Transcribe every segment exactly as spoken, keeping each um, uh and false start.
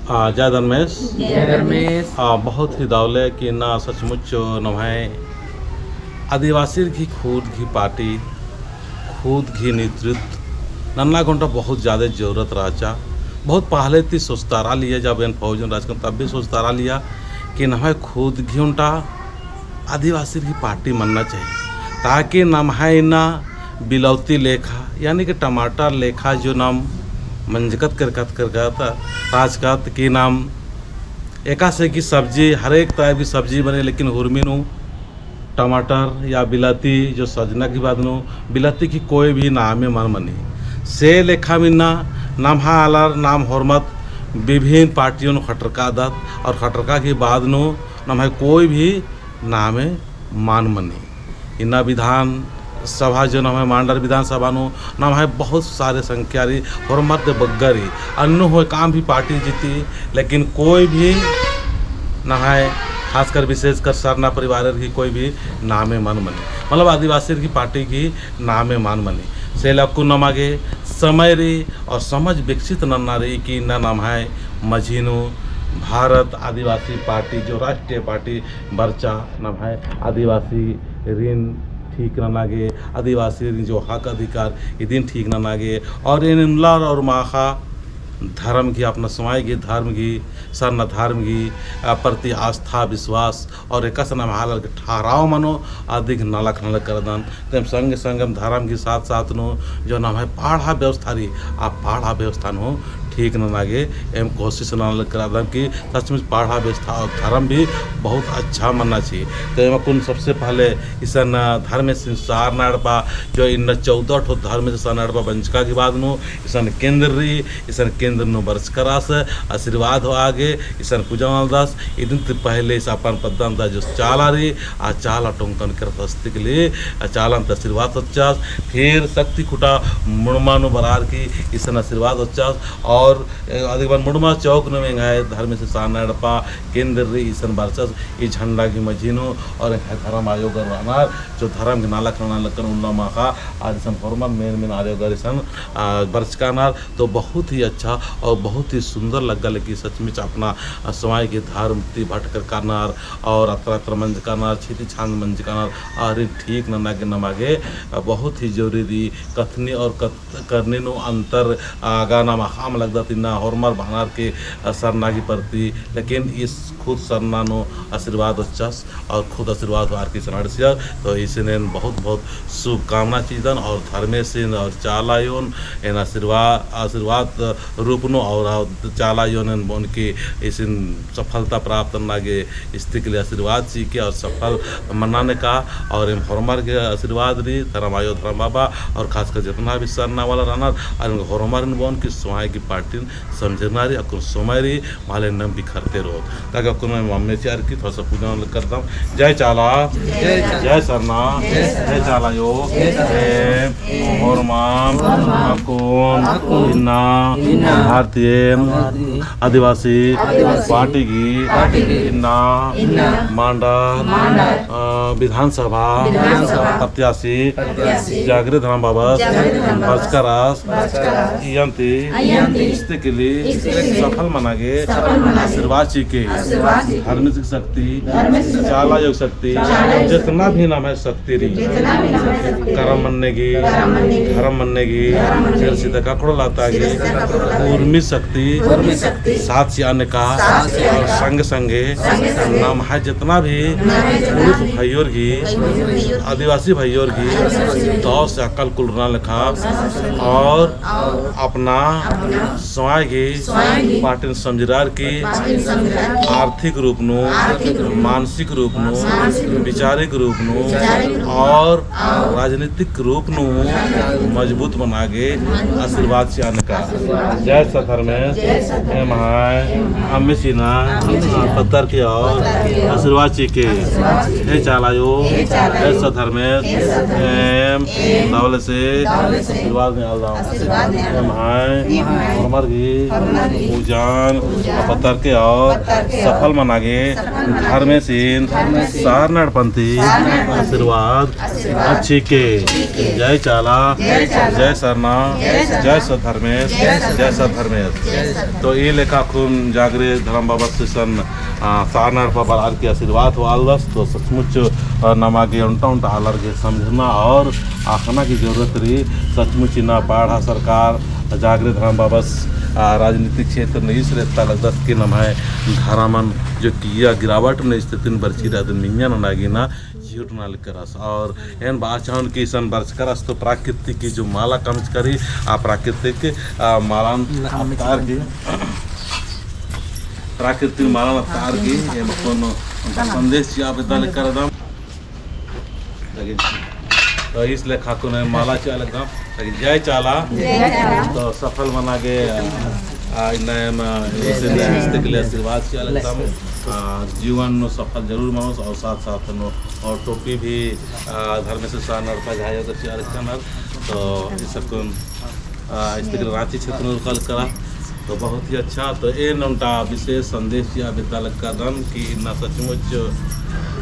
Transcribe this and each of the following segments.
आ, जय धर्मेस। जय धर्मेस। आ, बहुत ही दव ले कि इन्ना सचमुच नम्है आदिवासिर गही खुद गही पार्टी, खुद गही नेतृत्व नन्ना गे ओन्टा बहुत ज्यादा जरूरत रहचा। बहुत पहले ती सोचतारा लिया, जब एन फौज नू रहचकन तब भी सोचतारा लिया कि नम्है खुद गही ओन्टा आदिवासिर गही पार्टी मन्ना चाहिए, ताकि नम्है इन्ना बिलौती लेखा, यानी कि टमाटर लेखा जो नाम मंजकत करकत करकत रहचकत कि नाम एकासे कि सब्जी, हर एक तरह की सब्जी बने, लेकिन हुरमी नू टमाटर या बिलाती जो सजना की बात नू बिलाती की कोई भी नामे मल मनी। से लेखा इन्ना नम्है आलर नाम होरमत विभिन्न पार्टियों नू खटरकादत और खटरका की बाद नू नम्है कोई भी नामे मल मनी। इन्ना विधानसभा जो नम्है मांडर विधानसभा नू नम्है बहुत सारे संख्या रई, होरमर ती बग्गे रई, अन्नु होय काम भी पार्टी जीती, लेकिन कोई भी नम्है खासकर विशेषकर सरना परिवार की कोई भी नामे मल मनी, मतलब आदिवासी की पार्टी की नामे मल मनी। से ले अक्कुन नमा गे समय रई और समझ विकसित नन्ना रई कि इन्ना नम्है मझी नू भारत आदिवासी पार्टी जो राष्ट्रीय पार्टी बरचा नम्है आदिवासिरिन ठीक नना गे, आदिवासिरिन जो हक अधिकार इदिन ठीक नना गे, और एन उल्ला और माख़ा धर्म गही, अपना समाज गही धर्म गही, सरना धर्म गही, आ, प्रति आस्था विश्वास और एकासे नम्है आलर गे ठहराव मनो अदिगे नलख नलख करदन। तेम संगे संगे एम धर्म गही साथ साथ नू जो नम्है पड़हा व्यवस्था रई, आ पड़हा व्यवस्था नू ठीक नना गे एम कोशिश नना लगदम कि सचमुच पड़हा व्यवस्था और धर्म भी बहुत अच्छा मन्ना चाहिए। तो एम अक्कुन सबसे पहले इसन धर्मेसिन सरना एड़पा जो इन्ना चौदह ठो धर्मेसिन सरना एड़पा बंचका की बाद नू इसन केंद्र रई, इसन केंद्र नू बरचका रअस, आशीर्वाद होआ गे इसन पूजा ननालदस। इदिन ती पहले इसन अपन पद्दा नू जो चाला रई, आ चाला टोंकन करतस तिकली, आ चाला ती आशीर्वाद होच्चस। फिर शक्ति खुटा मुड़मा नू बरअर की इसन आशीर्वाद होच्चस। और, ए, अदिगे बाद मुड़मा चौक नू एंग्है धर्मेसिन सरना एड़पा केंद्र रई इसन बरचस, ई झंडा गही मझी नू। और एंग्है धर्म आयोगर रअनर जो धर्म गही नलख नना लगनर उल्ला माख़ा, आर इसन होरमर मेन मेन आयोगर इसन, आ, बरचका रअनर। तो बहुत ही अच्छा और बहुत ही सुंदर लग्गा लगी सचमुच अपना, आ, समाज के धर्म ती भटकर कानर और अतरा अतरा मंजका रअनर, छेदी छांद मंजका रअनर, आरिन ठीक नना गे नमा गे, आ, बहुत ही जरूरी रई। कथनी और कथ-, करनी नू अंतर, आ, गा नमा ख़ाम लगदत इन्ना होरमर बअनर के, आ, सरना गही प्रति, लेकिन इस खुद सरना नू आशीर्वाद होच्चस। और खुद आशीर्वाद होअर की इसन अंड़सियर। तो इसन एन बहुत बहुत शुभकामना चिअदन और धर्मेसिन और चाला अयोन एन आशीर्वाद, आशीर्वाद रूप नू और, और चाला अयोन एन बओन की इसन सफलता प्राप्त नना गे इस्तिकली आशीर्वाद चिके और सफल मना नेका। और एम होरमर गे आशीर्वाद रई धर्म आयो धर्म बाबा और खासकर जितना भी सरना वाला रअनर और एम होरमर एन बओन की समाज की पार्टी समझरना रई, अक्कुन समय रई, माले नम बिखरते रओत। ताकि अक्कुन एम अम्म चिअर की थोड़ा सा पूजा करदम। जय चाला, जय चाला। जय सरना, जय सरना। जय चाला अयो, जय चाला। एम होरमर, होरमर, अक्कुन, अक्कुन, इन्ना, इन्ना, भारतीय, भारतीय, आदिवासी, आदिवासी, पार्टी की, पार्टी की, इन्ना, इन्ना, मांडर, मांडर, अ, विधानसभा, विधानसभा, प्रत्याशी, प्रत्याशी, जागृत धर्म बाबस, जागृत धर्म बाबस, बरचका रअस, इयन्ती, इयन्ती, इस्तिकली, इस्तिकली, सफल मना गे, सफल मना गे, आशीर्वाद चिके, आशीर्वाद चिके, धर्मेस गही शक्ति, धर्मेस गही शक्ति, चाला अयो गही शक्ति, चाला अयो गही शक्ति, जितना भी नम्है शक्ति रई, जितना भी नम्है शक्ति रई, करम मन्ने गही, करम मन्ने गही, धर्म मन्ने गही, धर्म मन्ने गही, सिरसिता काकड़ो लता गही, सिरसिता काकड़ो लता गही, उर्मी शक्ति, उर्मी शक्ति, साथ चिआ नेका, साथ चिआ नेका, और संगे संगे, संगे संगे, नम्है जितना भी, नम्है जितना भी, पुरुष भइयोर गही, भइयोर गही, आदिवासी भइयोर गही, आदिवासी भइयोर गही, दव से अकल कुलरना लेखा, दव से अकल कुलरना लेखा, और अपना समय गही पाटिन समझरअर की आर्थिक रूप नू, मानसिक रूप नू, विचारिक रूप नू और राजनीतिक रूप नू मजबूत मना गे आशीर्वाद चिआ नेका। जय सत धर्मेस, एम्है अम्म चिअना पत्तर की और आशीर्वाद चिके। हे चाला आयो, हे चाला आयो, हे सत धर्मेस, हे सत धर्मेस, एम, एम, दवले से, दवले से, आशीर्वाद नेआलदम। आशीर्वाद नेआलदम। एम्है, एम्है, होरमर गही, होरमर गही, पूजन, पूजन, पत्तर के और, पत्तर के और, सफल मना गे, सफल मना गे, धर्मेसिन, धर्मेसिन, सरना एड़पन्ती, सरना एड़पन्ती, आशीर्वाद, आशीर्वाद, चिके। चिके। जय चाला, जय चाला, जय सरना, जय सरना, जय सत धर्मेस, जय सत धर्मेस, जय सत धर्मेस। तो ई लेखा अक्कुन जागरे धर्म बाबस इसन आ, सरना एड़पा बरअर की आशीर्वाद होआलदस, तो सचमुच, आ, नमा गे ओन्टा ओन्टा आलर गे समझना और अख़ना की जरूरत रई। सचमुच इन्ना पड़हा सरकार जागरे धर्म बाबस, आ, राजनीतिक क्षेत्र नू ईस रहता लगदस कि नम्है धर्मन जो किइय्या गिरावट नू स्थितिन बरची रअदन, निंगा नना गे ना चिहुट नना लगदस। और एन बआ चाहन कि इसन बरचका रअस तो प्राकृतिक गही जो माला कमचका रई, आ प्राकृतिक, आ, मालन अत्तार की, प्राकृतिक मालन अत्तार की, एम अक्कुन संदेश चिआ बेद्दा लगदम रअदम। लेकिन तो ईस लेखा अक्कुन माला चिआ लगदम। लेकिन जय चाला। जय चाला। तो सफल मना गे, आ, इन्ना एम, आ, इसन इस्ते के लिए आशीर्वाद चिआ लगदम। आ, जीवन नू सफल जरूर मनोस और साथ साथ नू और टोपी भी, आ, धर्मेस सरना एड़पा घायो कर चिआ लगदम। तो इसन अक्कुन, आ, इस्ते के लिए राँची क्षेत्र नू उरखा लगदम। तो बहुत ही अच्छा। तो एन ओन्टा विशेष संदेश चिआ बेद्दा लगदन कि इन्ना सचमुच,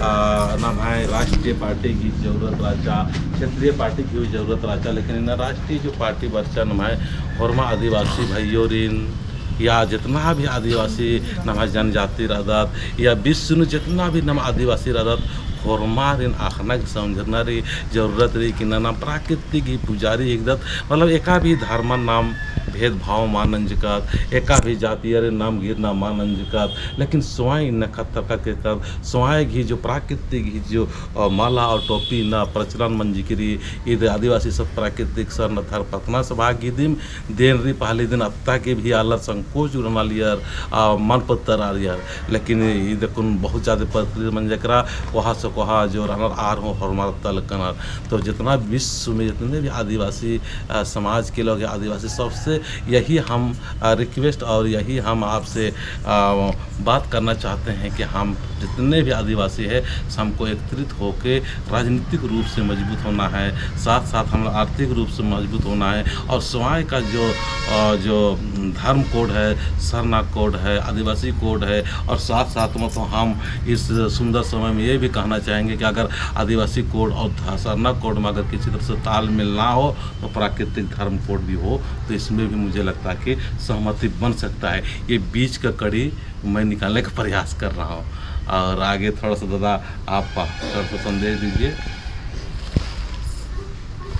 आ, नम्है राष्ट्रीय पार्टी गही जरूरत रहचा, क्षेत्रीय पार्टी गही जरूरत रहचा, लेकिन इन्ना राष्ट्रीय जो पार्टी बरचा नम्है होरमा आदिवासी भइयोरिन या जितना भी आदिवासी नम्है जनजाति रअदत या विश्व नू जितना भी नम्है आदिवासी रअदत, होरमारिन अख़ना गही समझना रई, जरूरत रई कि इन्ना नाम प्राकृतिक गही पुजारी हिकदत, मतलब एका भी धर्मन नाम भेदभाव मल नंजकत, एका भी जातियरिन नाम घिरना मल नंजकत, लेकिन स्वयं इन्ना खतरका केरकत, स्वयं गही जो प्राकृतिक गही जो, अ, माला और टोपी इन्ना प्रचलन मंजकी रई। ईद आदिवासी सब प्राकृतिक सरना धर्म प्रार्थना सभा गही दिम देन रई, पहली दिन अत्ता के भी आलर संकोच उड़नालियर, आ, मल पत्तरालियर। लेकिन ईद अक्कुन बहुत ज्यादा प्रक्रिया मंजकी रई, कोहा से कोहा जो रअनर आर हूँ होरमर अत्ता लगनर। तो जितना विश्व में जितने भी आदिवासी, आ, समाज के लोग हैं, आदिवासी, सबसे यही हम, आ, request और यही हम आपसे, आ, बात करना चाहते हैं कि हम जितने भी आदिवासी हैं, हमको एकत्रित होके राजनीतिक रूप से मजबूत होना है, साथ साथ हम आर्थिक रूप से मजबूत होना है और स्वयं का जो, अ, जो धर्म code है, सरना code है, आदिवासी code है और साथ साथ में तो हम इस सुंदर समय में ये भी कहना चाहेंगे कि अगर आदिवासी code और ध-, सरना code में अगर किसी तरह से तालमेल ना हो तो प्राकृतिक धर्म code भी हो तो इसमें भी मुझे लगता है कि सहमति बन सकता है। ये बीच का कड़ी मैं निकालने का प्रयास कर रहा हूँ। और आगे थोड़ा सा दादा आप थोड़ा सा संदेश दीजिए।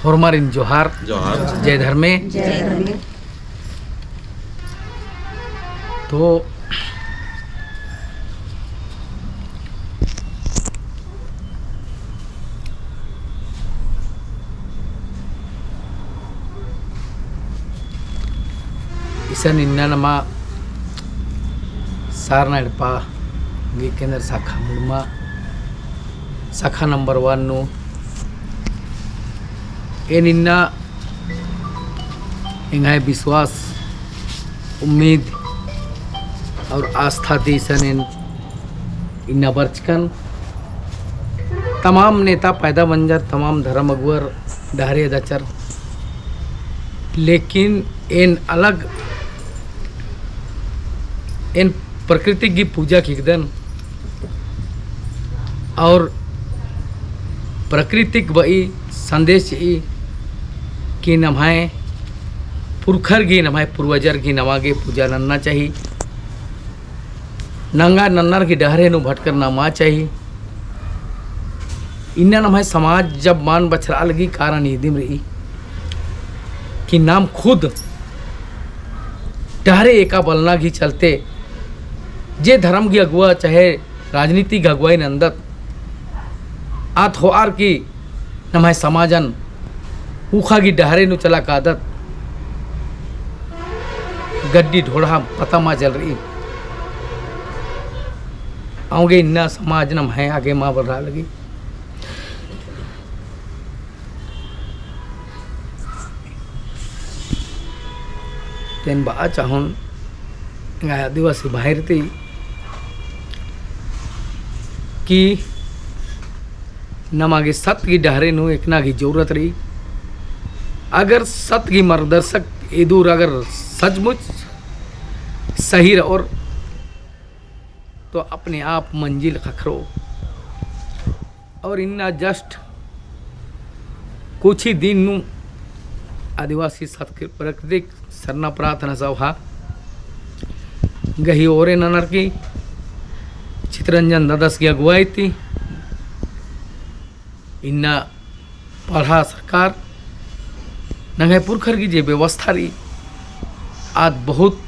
होरमारिन जोहार। जोहार। जय धर्मे। जय धर्मे। तो इसन इन्ना नमा सरना एड़पा गही केंद्र शाखा मुड़मा शाखा number one नू एन इन्ना एंग्है विश्वास, उम्मीद और आस्था ती इसन एन इन्ना बरचकन। तमाम नेता पैदा मंजर, तमाम धर्म अगुवर डहरे एदाचर, लेकिन एन अलग, एन प्रकृति गही पूजा हिकदन और प्रकृति गही बई संदेश चिई कि नम्है पुरखर गही, नम्है पूर्वजर गही नमा गे पूजा नन्ना चाही। नंगा नन्नर गही डहरे नू भटकरना मा चाही। इन्ना नम्है समाज जब मल बछरआ लगी कारण इदिम रई कि नाम खुद डहरे एका बलना गही चलते जे धर्म गही अगुवा चाहे राजनीति गही अगुवाई नन्दत आद होअर की नम्है समाजन उखा गही डहरे नू चला कादत गड्डी ढोड़हा पता मा चल रई। औंगे इन्ना समाज नम्है आगे मा बढ़रआ लगी। तेन बआ चाहोन एंग्है आदिवासी भाईर ती कि नमा गे सत गही डहरे नू एकना गही जरूरत रई। अगर सत गही मार्गदर्शक एदुर अगर सचमुच सही रओर, तो अपने आप मंजिल ख़क्खरो। और इन्ना just कुछ ही दिन नू आदिवासी सत प्राकृतिक सरना प्रार्थना सभा गही ओरे ननर की चितरंजन ददस गही अगुवाई ती इन्ना पड़हा सरकार नंग्है पुरखर गही जे व्यवस्था रई, आद बहुत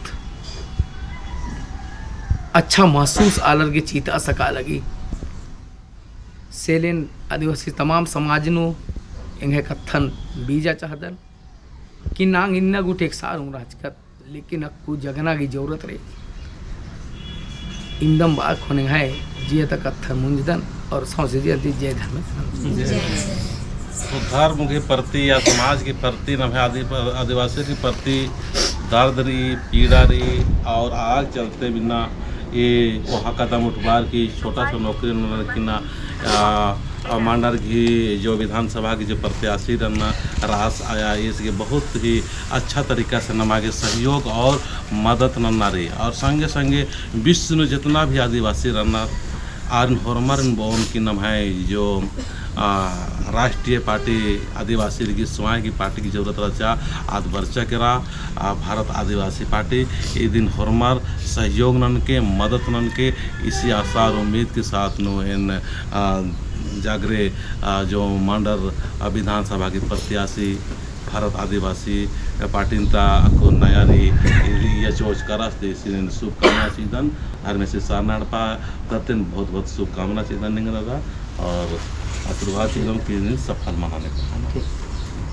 अच्छा महसूस आलर गे चिता सका लगी। सेलेन आदिवासी तमाम समाज नू एंग्है कत्थन बीजा चाहदन कि नांग इन्ना गूटी एकसार हूँ रहचकत, लेकिन अक्कु जगना गही जरूरत रई। इन्दम बआ ख़ने एंग्है जिया ता कत्थन मुंजदन और सौंसे जिया ती जय धर्मेस। जय। तो धर्म के प्रति या समाज के प्रति नम्है आदि-, आदिवासी के प्रति दर्द रई, पीड़ा रई और आग चलते बिना ये कोहा कदम उठबार की छोटा सा नौकरी नलर की ना, आ, आ, मांडर गही जो विधानसभा की जो प्रत्याशी रन्ना रास आया, इसके बहुत ही अच्छा तरीका से नमा गे सहयोग और मदद नन्ना रई। और संगे संगे विश्व नू जितना भी आदिवासी रन्ना, आरिन होरमारिन बओन कि नम्है जो, आ, राष्ट्रीय पार्टी आदिवासी रई, स्वयं की पार्टी की जरूरत रहचा, आद बरचा केरा, आ, भारत आदिवासी पार्टी, इदिन होरमर सहयोग ननके, मदद ननके, इसी आशा और उम्मीद के साथ नू एन, आ, जागरे, आ, जो मांडर, आ, विधानसभा की प्रत्याशी भारत आदिवासी पार्टी ता अक्कु नया रई, इदिन चोच करस ते इसिन शुभकामना चिदन, और मैं से सरना एड़पा तरती बहुत बहुत शुभकामना चिदन निंगन दा, और आशीर्वाद चिदन कि इदिन सफल मना नेकन।